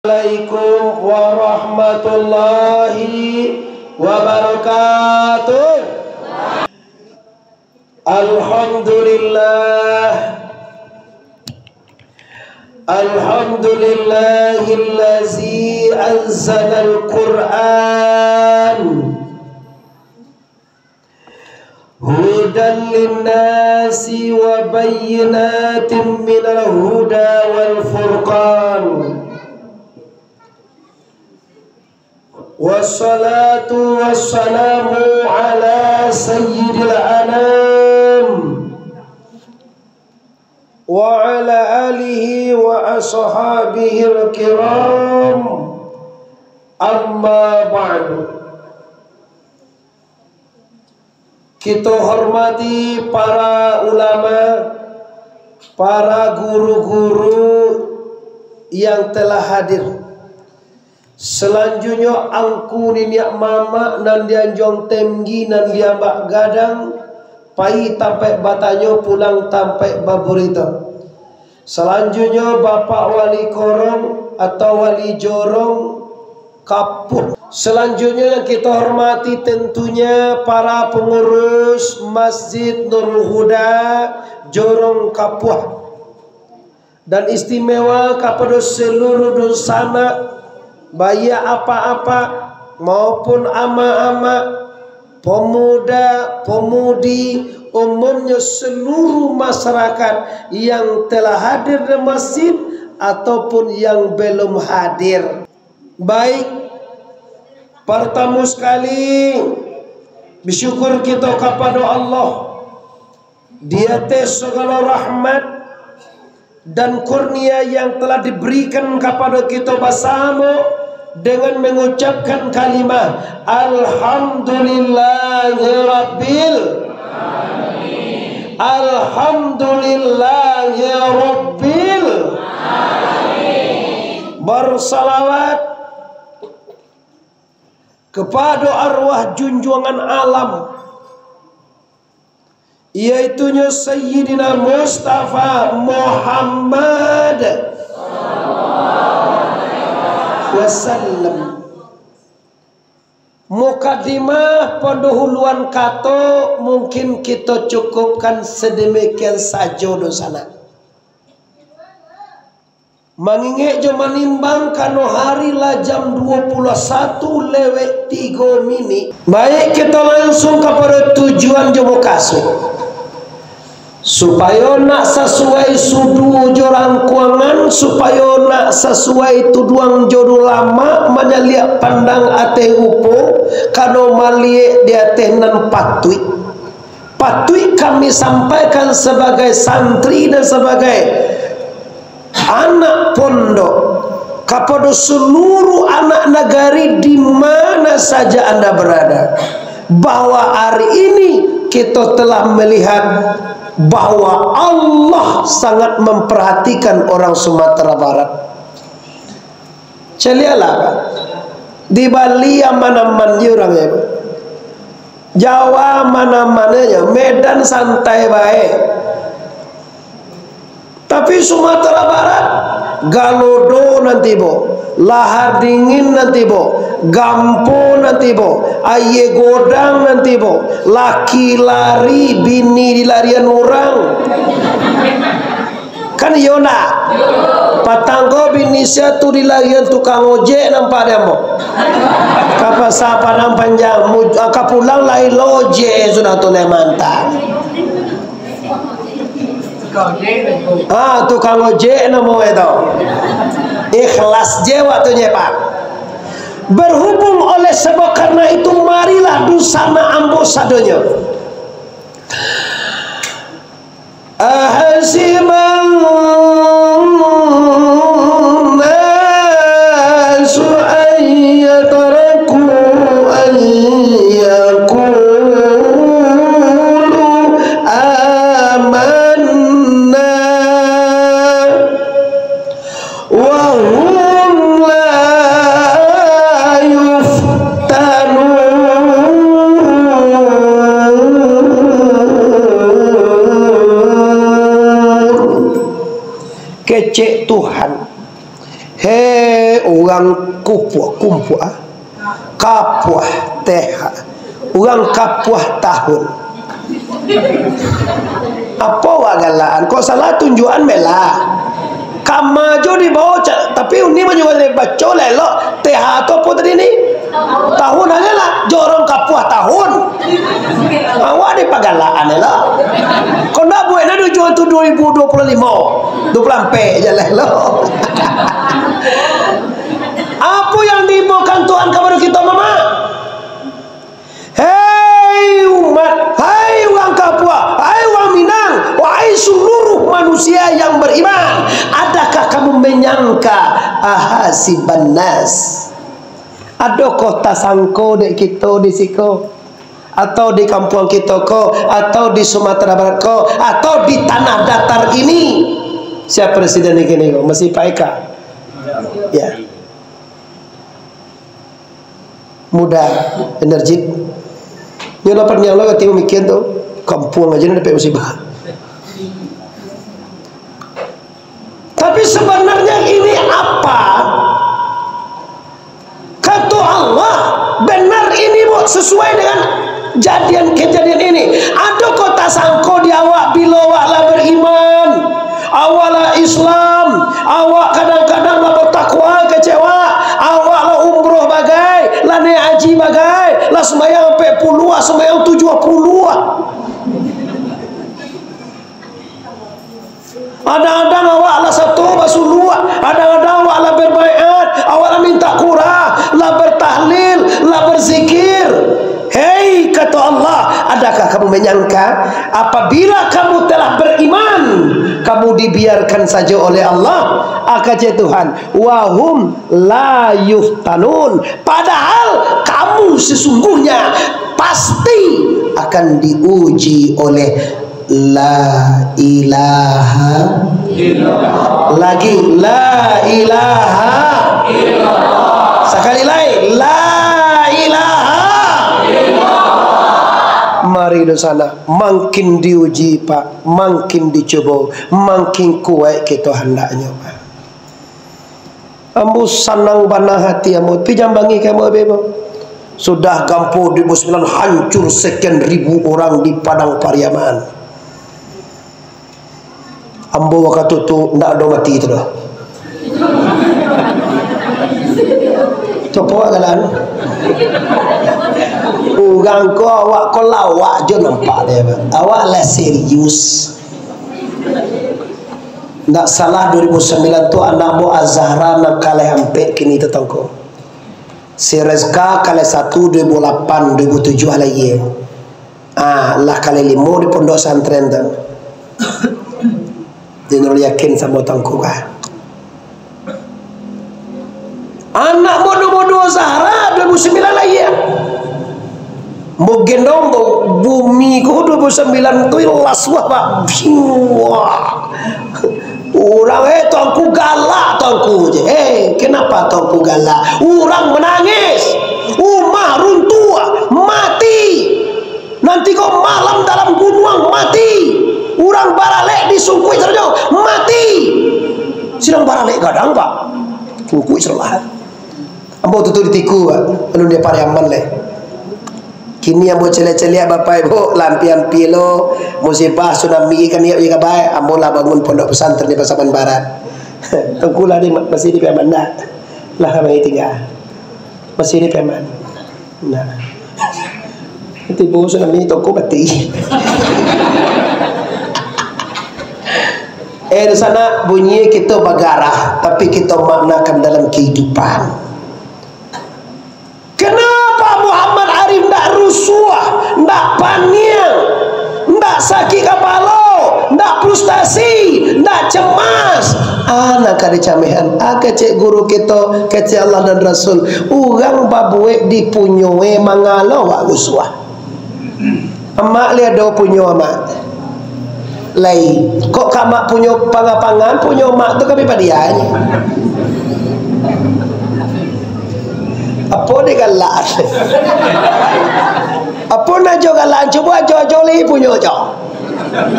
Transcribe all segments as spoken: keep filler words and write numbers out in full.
Assalamualaikum warahmatullahi wabarakatuh. Alhamdulillah. Alhamdulillahillazi anzalal Qur'an hudan linnasi wa bayyinatin minal huda wal furqan. Wassalatu wassalamu ala sayyidil anam wa ala alihi wa ashabihil kiram. Amma ba'du. Kito hormati para ulama, para guru-guru yang telah hadir. Salanjuiknyo angku niniak mamak nan di Anjuang Tinggi, nan di Ambak Gadang, pai tampaik batanyo, pulang tampaik baburito. Salanjuiknyo, Bapak Wali Korong atau Wali Jorong Kapuah. Salanjuiknyo yang kito hormati tentunyo para pangurus Masjid Nurul Huda Jorong Kapuah. Dan istimewa kapado saluruh dunsanak, baiak apak-apak maupun amak-amak, pemuda, pemudi, umumnyo saluruh masyarakat yang telah hadir di masjid ataupun yang belum hadir. Baik, partamo sakali, basyukur kito kapado Allah di ateh sagalo rahmat dan kurnia yang telah diberikan kapado kito basamo, dengan mangucapkan kalimah, Alhamdulillahirabbil, Alhamdulillahirabbil. Barsalawat kapado arwah junjuangan alam, yaitunyo Sayyidina Mustafa Muhammad wasallam. Mukadimah, pandahuluan kato, mungkin kito cukupkan sadamikian sajo dunsanak. Mangingek jo manimbang, kano hari lah jam duo puluah satu lewek tigo minik. Baik, kito lansuang kapado tujuan jo mukasuik. Supayo nak sasuai sudu jo langkuangan, supayo nak sasuai tuduang jo dulamak, manyaliak pandang ateh upo, kano maliek di ateh nan patuik. Patuik kami sampaikan sabagai santri dan sabagai anak pondok, kapado saluruh anak nagari di mana saja anda barada, bahwa hari ini kito telah malihat bahwa Allah sangat mamparhatikan urang Sumatera Barat. Caliaklah, Pak. Di Bali aman-aman je urang, ya, Pak. Jawa aman-aman aja, Medan santai bae. Tapi Sumatera Barat, galodo nan tibo, lahar dingin nan tibo, gampo nan tibo, aia godang nan tibo, laki lari, bini dilarian urang. Kan iyo ndak? Patang ko bini sia tu dilarian tukang ojek, nampak dek ambo. Ka Pasa Padang Panjang, mu-, ka pulang lai lojek sudah tu, lai mantap. Ah, tukang ojek namo itu. Ikhlas je waktunyo, Pak. Berhubung oleh sebab karena itu, marilah dunsanak ambo sadonyo. أحسب الناس أن يتركوا أن يقولوا آمنا وهم لا يفتنون. Kecek Tuhan. Hei Urang kupuah, kumpuah, ah. Kapuah teh. Urang kapuah tahun. Apo awak galaan? Kok salah tunjuakan melah. Kama jo dibao, ca-, tapi uni manjual dari baco lah elok. T H tu apo tadi ni? Tahun aja lah. Jorong kapuah tahun. Awak ni pagalaan elok. Kok ndak buek nak tujuan tu dua ribu dua puluh lima, dua puluh ampek je lah elok. Apo yang diimbaukan Tuhan kapado kito, Mamak? Hei umat, hai urang Kapuah, hai urang Minang, wahai saluruh manusia yang beriman, adakah kamu menyangka ahasiban nas? Adokoh tasangko dek kito di siko, atau di kampuang kito ko, atau di Sumatera Barat ko, atau di tanah datar ini? Siapa presiden di kini ko? Masih Pak Eka? Ya. Muda, energik. Nyo lah paniang lah kati mamikian tu. Kampuang aja dah dapek musibah. Tapi sebenarnya ini apa? Kato Allah, benar ini, Bu, sesuai dengan jadian kejadian ini. Ado kok tasangko di awak bilo awak lah beriman, awak lah Islam, awak kadang-kadang lah bertakwa kecewa, awak lah umroh bagai, lah naik haji bagai, lah sembahyang ampek puluah, sembahyang tujuah puluah. Kadang-kadang awak lah sato basuluak, kadang-kadang awak lah berbaiat, awak lah minta kurah, lah bertahlil, lah berzikir. Hei, kato Allah, adakah kamu menyangka apabila kamu telah beriman, kamu dibiarkan saja oleh Allah? Kecek Tuhan, wahum la yuftanun. Padahal kamu sesungguhnya pasti akan diuji oleh la ilaha. Lagi, la ilaha. Sakali lai, la ilaha. Mari dunsanak, makin diuji, Pak, makin dicubo, makin kuaik kito handaknyo, Pak. Ambo sanang bana hati ambo, pi jambangi ka ambo, ambo. Sudah gampo dua ribu sembilan hancur sekian ribu orang di Padang Pariaman. Ambo wakatu tu ndak ado mati tu doh. Tu apo awak galaan? Urang ko awak ko lawak jo nampak dek, awak lah serius. Ndak salah dua ribu sembilan tu anak ambo Azhara nan kaleh ampek kini tu, Tuangku. Si Rezka kaleh satu dua ribu lapan, dua ribu tujuah lahia. Ah, lah kaleh limo di pondok pesantren tu. Di Nurul Yakin samo Tuangku kah. Anak bodoh-bodoh Zahra dua ribu sembilan lahia. Ambo gendong, ambo bumi ko dua ribu sembilan tu ilas wah, Pak. Wah. Urang, eh, Tuangku galak, Tuangku je. Eh, kenapa Tuangku galak? Urang manangis. Rumah runtuah, mati. Nanti ko malam dalam gunuang mati. Urang baralek di sungkuik sajo mati. Sidang baralek gadang, Pak. Sungkuik salah. Ambo tu, tu di Tiku, Pak. Alun di Pariaman lai. Kini ambo caliak-caliak, Bapak Ibu, lah ampia-ampia lo musibah tsunami kan, iyo, iyo kabai. Ambo lah bangun pondok pesantren di Pasaman Barat. Tuangku lah di, masih di Pariaman dah. Lah kami tinggal. Masih di Pariaman. Nah. Tibo tsunami, toko mati. Eh, di sana bunyi kito bagarah, tapi kito maknakan dalam kehidupan. Kenapa Muhammad Arif ndak rusuah, ndak paniang, ndak sakik kapalo, ndak frustasi, ndak cemas? Ah, nan ka dicamehan. Ah, kecek guru kito, kecek Allah dan Rasul. Urang babuek dipunyoe mangalo awak rusuah. Amak lai ado punyo amak. Lai, kok ka amak punyo pangapangan, punyo amak tu ka bi padianyo. Apo dek galak? Apo nak jo galak? Cubo ajo-ajo lai punyo jo.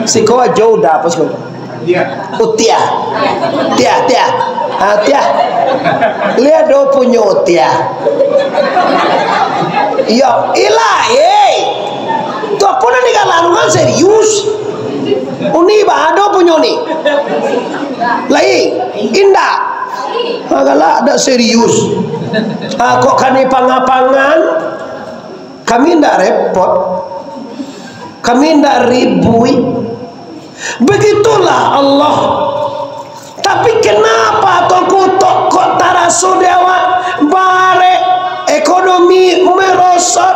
Siko ajo udah, apo siko? Utiah. Tiah, tiah. Ah, tiah. Liek do punyo tiah. Iyo, ilah, eh. Tu apo nan digalarungan serius? Uni ba ado punyo ni. Lai, indak. Ah, galak dak serius. Ah, kok kani pang-apangan? Kami ndak repot. Kami ndak ribuik. Begitulah Allah. Tapi kenapa Tuanku, kok taraso di awak barek, ekonomi merosot,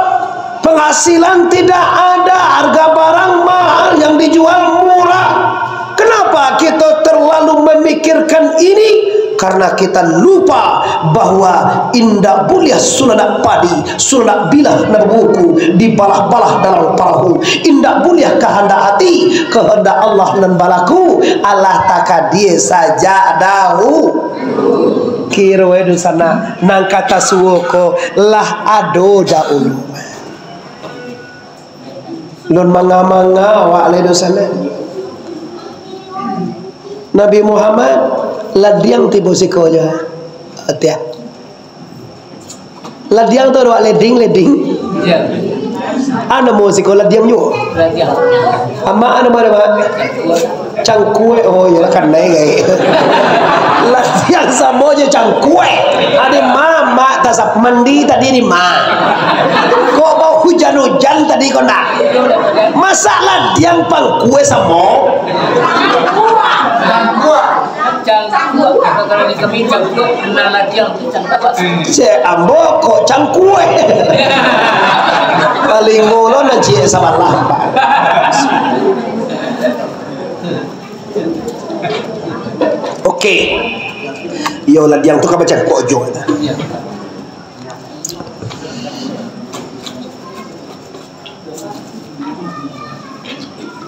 penghasilan tidak ada, harga barang mahal yang dijual murah? Kenapa kita terlalu memikirkan ini? Karena kita lupa bahwa indak buliah suladak padi, suladak bilah nan babuku, dibalah-balah dalam parahu. Indak buliah kahandak hati, kahandak Allah nan balaku. Alah takadia sajak dahu. Kiro e dunsanak, nan ka tasuo ko lah ado daulu. Lun manga-manga awak lai dunsanak. Nabi Muhammad, ladiang tibo siko jo. Tiah. Ladiang tu awak leding, leding. Iyo. Anu mo siko ladiang juo. Ladiang. Amak anu ma, Mak? Cangkuek. Oh, iyolah, kanai gai. Ladiang samo jo cangkuek. Adi mamak tasap mandi tadi di ma. Kok bau hujan-hujan tadi kau nak? Masak ladiang pangkue samo? Cangkuek. Kalau di kami cangkuek, nah ladiang tu cangkuek. Cek ambo kok cangkuek. Paling ngolo nan ciek sabalah, Pak. Oke. Iyo, ladiang tu ka bacangkuek jo.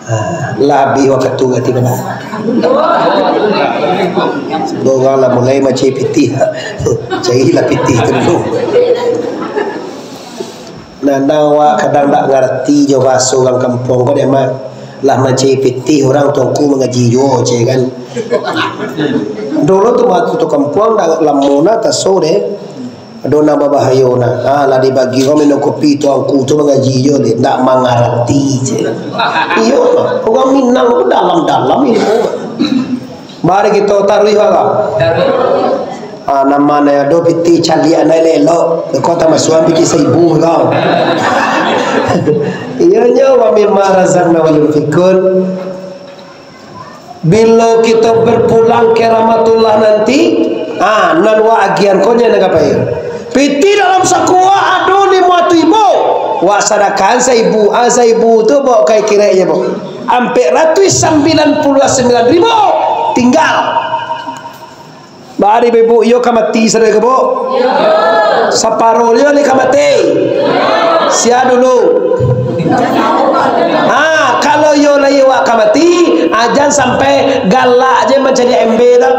Ah, lah abih wakatu gati bana. Urang lah mulai mancari pitih. Carilah pitih tu dulu. Nah, nah, awak kadang dak ngarati jo bahaso urang kampuang ko dek, Mak. Lah mancari pitih, urang Tuanku mangaji juo, cek kan. Dulu tu wakatu tu kampuang dak lamo nah taso deh. Ado nan babahayo nah. Ha, lah dibagi urang minum kopi, Tuanku tu mangaji juo deh, dak mangarati, cek. Iyo, urang Minang tu dalam-dalam ilmu. Mari kito taruih, Bang. Ah, nan ma nan ado pitih caliak nan elok-elok. Kau tamasuak pitih saibu kau. Iyo nyo, wa mimma razaqnahum yunfiqun. Bilo kito berpulang ka Rahmatullah nanti, ah, nan wak agiahan ko nyo nan ka pai. Pitih dalam sakuak ado limo ratuih ribu. Wak sadakahan saibu, ah, saibu tu bawa ka kirek je, Bu. Ampek ratuih sambilan puluah sambilan ribu tinggal. Bari, Ibu, iyo ka mati sadonyo ko, Bu? Iyo. Saparo nyo lai ka mati? Iyo. Sia dulu? Ha, kalau iyo lai wak ka mati, ah, jan sampai galak je mancaliak embe tu.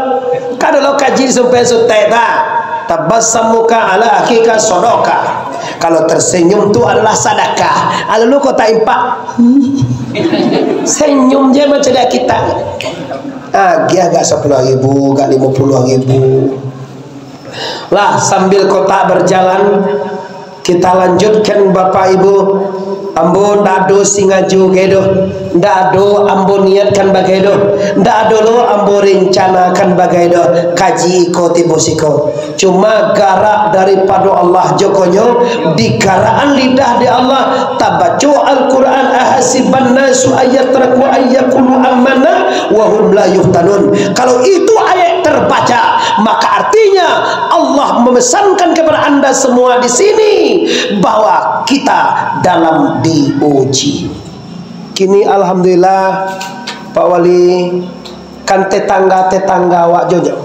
Kan dulu kaji sampai sutek tu. Tabassamuka ala akhika sadaqah. Kalau tersenyum tu adalah sadakah. Lalu kau tak impak. Senyum je mancaliak kita. Agiah agak sapuluah ribu, agak limo puluah ribu. Lah, sambil kotak berjalan, kita lanjutkan, Bapak Ibu. Ambo ndak ado singajo gai doh, ndak ado ambo niatkan bagai doh, ndak ado lo ambo rencanakan bagai doh. Kaji iko tibo siko. Cuma garak daripado Allah, jokonyo digarakan lidah dek Allah, tabaco Al-Quran, "Ahasiban nasu ayyatraku ayyakulu amana wa hum la yuftanun." Kalau itu ayat terbaca, maka artinya Allah memesankan kepada anda semua di sini bahwa kita dalam diuji. Kini alhamdulillah, Pak Wali, kan tetangga-tetangga awak jo nyo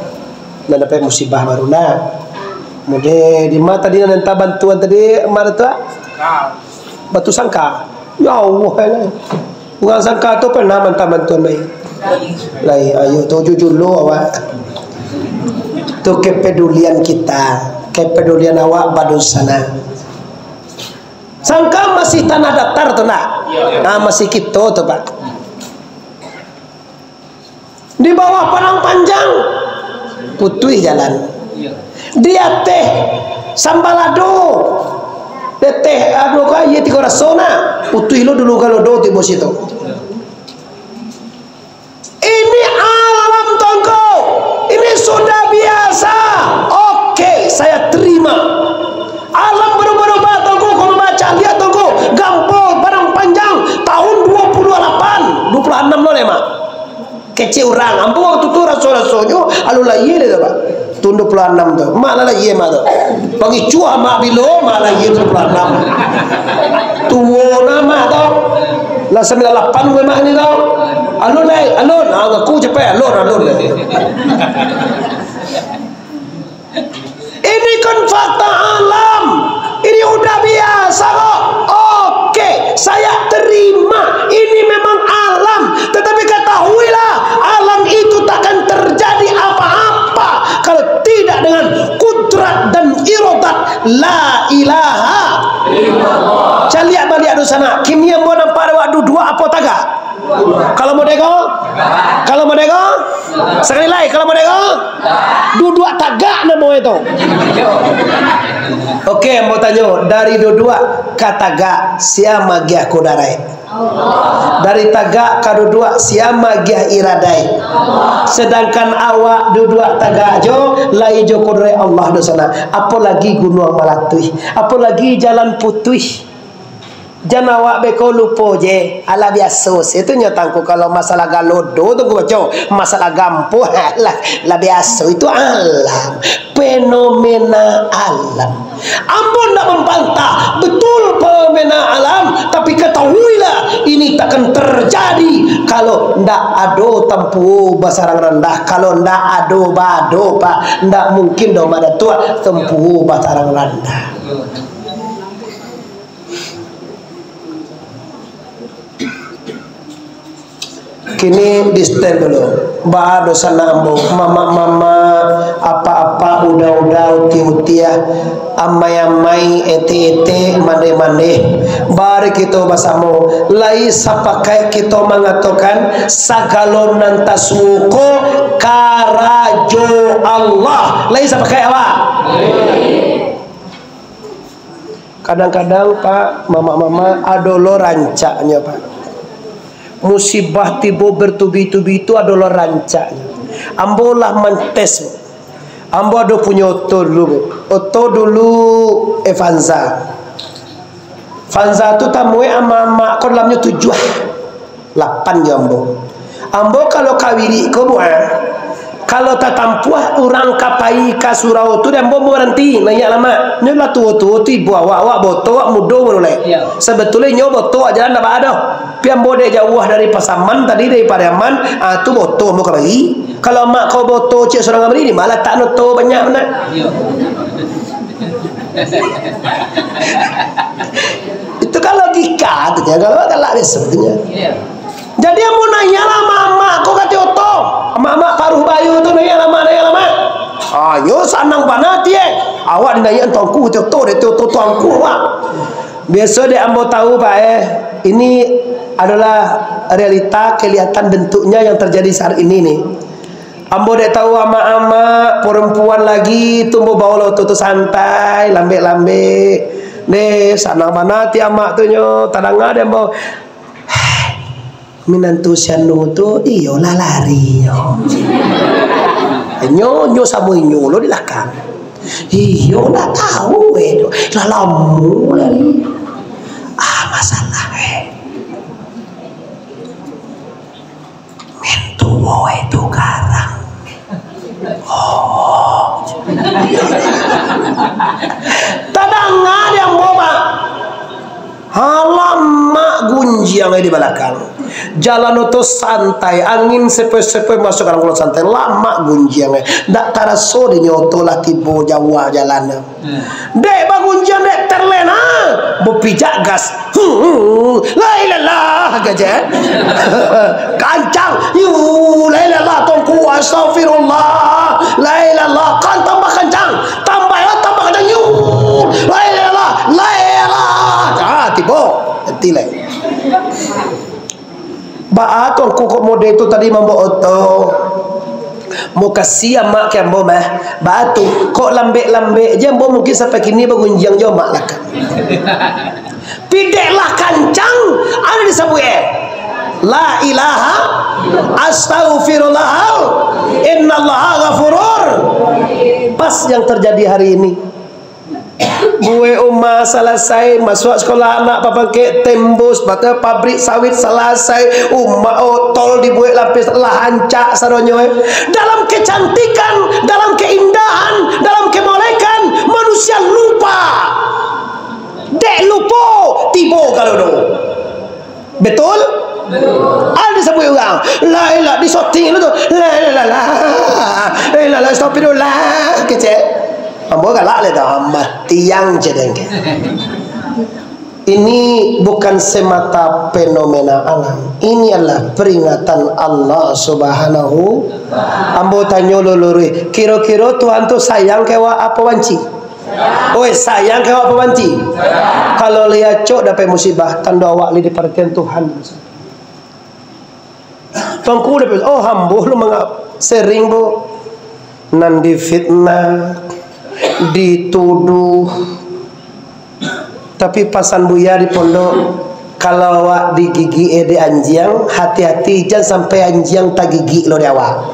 nan dapek musibah baru nah. Mude di ma tadi nan minta bantuan tadi, ma tu, ah? Batu Sangka. Ya Allah, ya Allah. Urang Sangka tu pernah minta bantuan lai. Lai, ayo tu jujur lo awak. Tu kepedulian kita, kepedulian awak badosa nah. Sangka masih tanah datar tu nah. Ah, masih kito tu, Pak. Di bawah Padang Panjang, Putuih jalan. Di ateh sambalado. Di ateh, anu, ka, iyo tigo raso nah. Putuih lo dulu ka lodo tibo situ. Ini alam, Tuangku. Ini sudah biasa. Oke, saya terima. Alam berubah-ubah, Tuangku. Kalau baca, lihat, Tuangku. Gampol, Padang Panjang, tahun dua puluh delapan, dua puluh enam lo, Mak. Kecek urang, ambo waktu tu raso-rasonyo alun lahia doh, Pak. Tahun dua puluh enam tu. Mak lah lahia, Mak, tu. Pangicuah Mak bilo, Mak lahia tahun dua puluh enam. Tuo nah Mak tu. Lah sambilan lapan umua Mak ni tu. Alun lai, alun. Ah, ngaku capek, alun, alun. Ini kan fakta alam. Ini udah biasa kok. Oke, saya terima. Ini memang alam. Tetapi ketahuilah, alam itu takkan terjadi apa-apa kalau tidak dengan kudrat dan irodat la ilaha illallah. Caliak baliak doh sanak. Kini ambo nampak awak duduak apo tagak? Kalau modeko? Kalau modeko? Sakali lai, kalau modeko? Duduak tagak namo itu. Oke, ambo tanyo, dari duduak ka tagak, sia magiah kudaraik? Dari tagak ka duduak, sia magiah iradaik? Sedangkan awak duduak tagak jo, lai jo kudaraik Allah doh sanak. Apolagi gunuang malatuih, apolagi jalan putuih. Jan awak beko lupo je. Alah, biaso se tu nyo, Tuangku, kalau masalah galodo tu, Tuangku, baco, masalah gampo, lah, lah biaso, itu alam, fenomena alam. Ambo ndak membantah, betul fenomena alam, tapi ketahuilah, ini takkan terjadi kalau ndak ado tampuo basarang randah, kalau ndak ado bado, Pak, ndak mungkin doh madatuak tampuo basarang randah. Kini di-stand dulu. Baa doh sanak ambo, mamak-mamak, apak-apak, uda-uda, uti-utiah, amai-amai, etek-etek, mandeh-mandeh. Mari kito basamo, lai sapakaik kito mangatokan, sagalo nan tasuo ko karajo Allah. Lai sapakaik awak? Kadang-kadang, Pak, mamak-mamak, ado lo rancaknyo, Pak. Musibah tibo bertubi-tubi tu ado lo rancaknyo. Ambo lah mantes. Ambo ado punyo oto dulu, Bu. Oto dulu Avanza. Avanza tu tamuek amak-amak ko dalamnyo tujuah. Lapan jo ambo. Ambo kalau ka Wirik ko, Bu, ah, kalau tatampuah urang ka pai ka surau tu, dek ambo baranti, naiak lamak. Nyo lah tuo-tuo tu ibo awak, awak boto, awak mudo baru lai. Iyo. Sabetulnyo inyo boto, awak jalan ndak baa doh. Tapi ambo dek jauah dari Pasaman tadi, dari Pariaman, ah, tu boto ambo ka pai. Kalau amak ko boto ciek surang ambo, di ma latak oto banyak bana. Iyo. Itu kan logika tu, ya. Kalau galak biaso tu, ya. Iya. Jadi, amun naiak lah amak-amak ko ka ateh oto, amak-amak paruh bayu tu, naiak lah, Mak, naiak lah, Mak. Ah, yo sanang bana ati, eh. Awak dinaiak Tuangku ka ateh oto, dari ateh oto Tuangku awak. Biaso dek ambo tahu, Pak, eh, ini adalah realita kelihatan bentuknya yang terjadi saat ini nih. Ambo dek tahu amak-amak, perempuan lagi tu, ambo bawa lo tu, tu santai, lambek-lambek. Deh, sanang bana ati amak tu nyo, tadanga dek ambo. Minantu si anu tu, iyolah lari nyo. Nyo, nyo samo inyo lo di lakang. Iyo, ndak tahu, eh, tu. Lah lamo lari. Ah, masalah, eh. Mintuo itu garang. Oh. Tadanga dek ambo, Pak. Alamak, gunjiang ai di balakang. Jalan oto santai, angin sepoi-sepoi masuk ka dalam kolong santai. Lamak gunjiang ai. Ndak taraso dek nyo oto lah tibo jauah jalan. Dek bagunjiang, dek terlena, bapijak gas. Hmm, la ilaha, gajah. Kancang. Yu, la ilaha, Tuangku, astagfirullah. La ilaha, kan tambah kancang. Tambah, tambah kancang. Yu, la ilaha, la ilaha. Ah, tibo. Nanti lai. Baa Tuangku kok model tu tadi mambaok oto? Mukasuik amak ka ambo mah, baa tu, kok lambek-lambek je ambo mungkin sampai kini bagunjiang jo amak lah kan. Pideklah kancang, ado disabuik, eh. La ilaha, astaghfirullah, innallaha ghafurur. Pas yang terjadi hari ini. Buek umah salasai, masuak sikolah anak papangkek, tembus, bata pabrik sawit salasai, umah, oh, tol dibuek lapis, lah rancak sadonyo, eh. Dalam kecantikan, dalam keindahan, dalam kemolekan, manusia lupa. Dek lupo, tibo ka dodo. Betul? Betul. Ado disabuik urang. La ilah, di syuting tu. La ilah, la. La ilah, la, astagfirullah. Kecek. Ambo galak le tau. Amat tiang cedeng. Ini bukan semata fenomena alam. Ini adalah peringatan Allah Subhanahu. Ambo tanyo luluruih, kiro-kiro Tuhan tu sayang ka awak apo banci? Oi, sayang ka awak apo banci? Kalau lai acok dapek musibah, tando awak lai diparatian Tuhan. Tuangku dapek, oh, ambo lo manga-, sering, Bu. Nan difitnah, dituduh. Tapi pasan Buya di pondok, kalau awak digigik dek anjiang, hati-hati, jan sampai anjiang tagigik lo dek awak.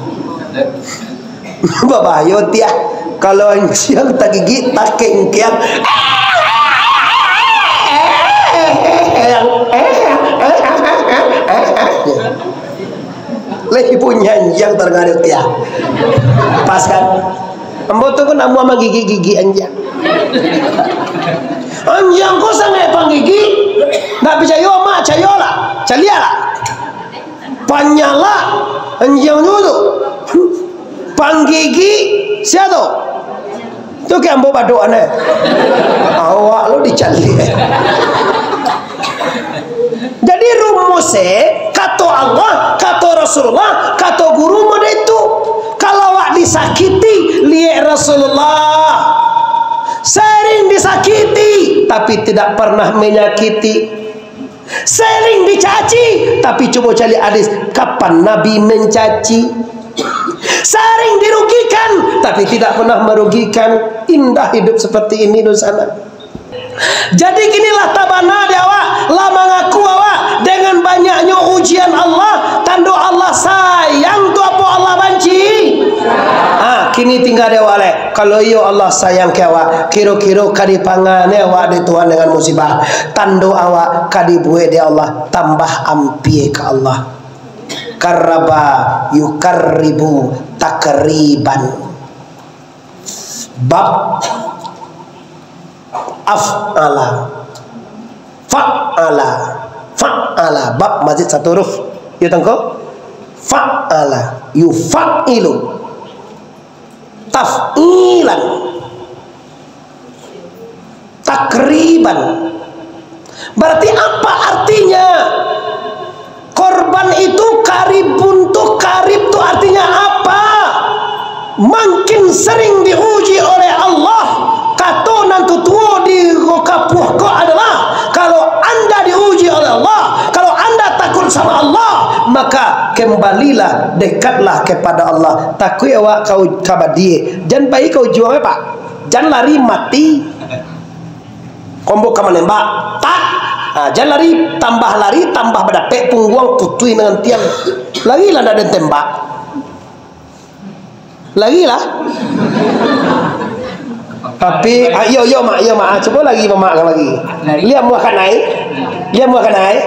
Babahayo tiah. Kalau anjiang tagigik, takengkeang. Lai bunyi anjiang tarangah dek tiah. Pas kan? Ambo tu kan amuah manggigik-gigik anjiang. Anjiang ko sangaik panggigik. Ndak picayo, Mak, cayolah. Caliaklah. Panyalak anjiang juo tu. Panggigik sia tu? Tu ka ambo badok aneh. Awak lo dicaliak. Jadi rumus e, kato Allah, kato Rasulullah, kato guru model itu. Kalau awak disakiti, liek Rasulullah. Sering disakiti, tapi tidak pernah menyakiti. Sering dicaci, tapi cubo caliak hadis, kapan Nabi mencaci? Sering dirugikan, tapi tidak pernah merugikan. Indah hidup seperti ini, dunsanak. Jadi kini lah tabana di awak, lah mangaku awak dengan banyaknyo ujian Allah, tando Allah sayang tu apo Allah banci? Ha, kini tingga di awak lai. Kalau iyo Allah sayang ka awak, kiro-kiro ka dipangani awak dek Tuhan dengan musibah, tando awak ka dibuek dek Allah tambah ampia ka Allah. Qarraba yuqarribu taqriban. Bab af'ala. Fa'ala. Fa'ala. Bab mazid satu huruf. Yo tangko? Fa'ala. Yufa'ilu. Taf'ilan. Taqriban. Berarti apa artinya? Korban itu qaribun tu, qarib tu artinya apa? Makin sering diuji oleh Allah. Kato nan tutuo di kapuah ko adalah, kalau anda diuji oleh Allah, kalau anda takut sama Allah, maka kembalilah, dekatlah kepada Allah. Takuik awak ka u-, ka badia. Jan pai ka ujuang, eh, Pak. Jan lari mati. Kombok ka manembak. Tak. Ha, jan lari, tambah lari, tambah badapek pungguang putuih dengan tiang. Larilah ndak den tembak. Larilah. Tapi, ah, iyo, iyo, Mak, iyo, Mak. Ah, cubo lari, Mak, lari. Liam muah kanai. Liam muah kanai.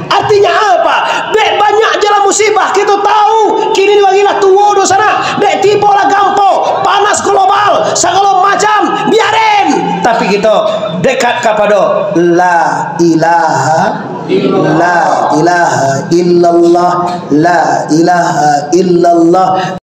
Artinya apa? Dek banyak jalan musibah, kito tahu. Kini ni bagilah tuo doh sanak. Dek tibo lah gampo, panas global, sagalo macam, biarin. Tapi kito dekat kapado la ilaha, la ilaha illallah, la ilaha illallah.